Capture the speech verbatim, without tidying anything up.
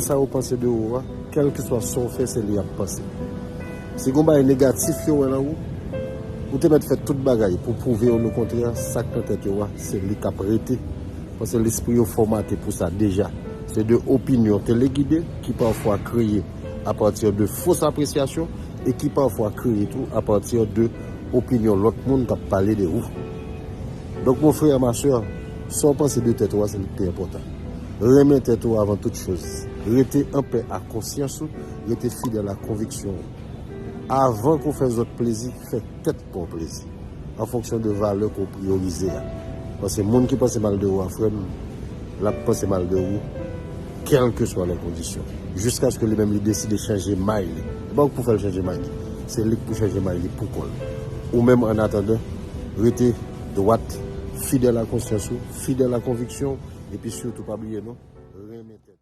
Sa yo panse de ou a, kèlkeswa sa w fè, se li y ap panse. Si gen bagay negatif yo wè nan ou, ou te mèt fè tout bagay pou pwouve yo lekontrè, sa k nan tèt yo a, se li k ap rete. Paske lespri yo fòmate pou sa deja. Se de opinyon telegide ki pafwa kreye apati de fos apresyasyon e ki pafwa kreye tou apati de opinyon lòt moun k ap pale de ou. Donk, mon frè, ma sè, sa w panse de tèt ou a, se li k pi enpòtan. Renmen tèt ou avan tout choz. Rete anpè ak konsyans ou, rete fidèl ak konviksyon ou. Avan ke w fè zòt plezi, fè tèt pa w plezi. An fonksyon de valè ke w priyorize a. Paske moun ki panse mal de ou a, frè m, l ap panse mal de ou, kèlkeswa lè kondisyon. Jiskaske li menm li deside chanje may li. E pa ou k pou fè l chanje may li. Se li k pou chanje may li pou kò l. Ou menm, an atandan, rete dwat, fidèl a konsyans ou, fidèl a konviksyon ou, epi sitou pa bliye non, renmen tèt ou.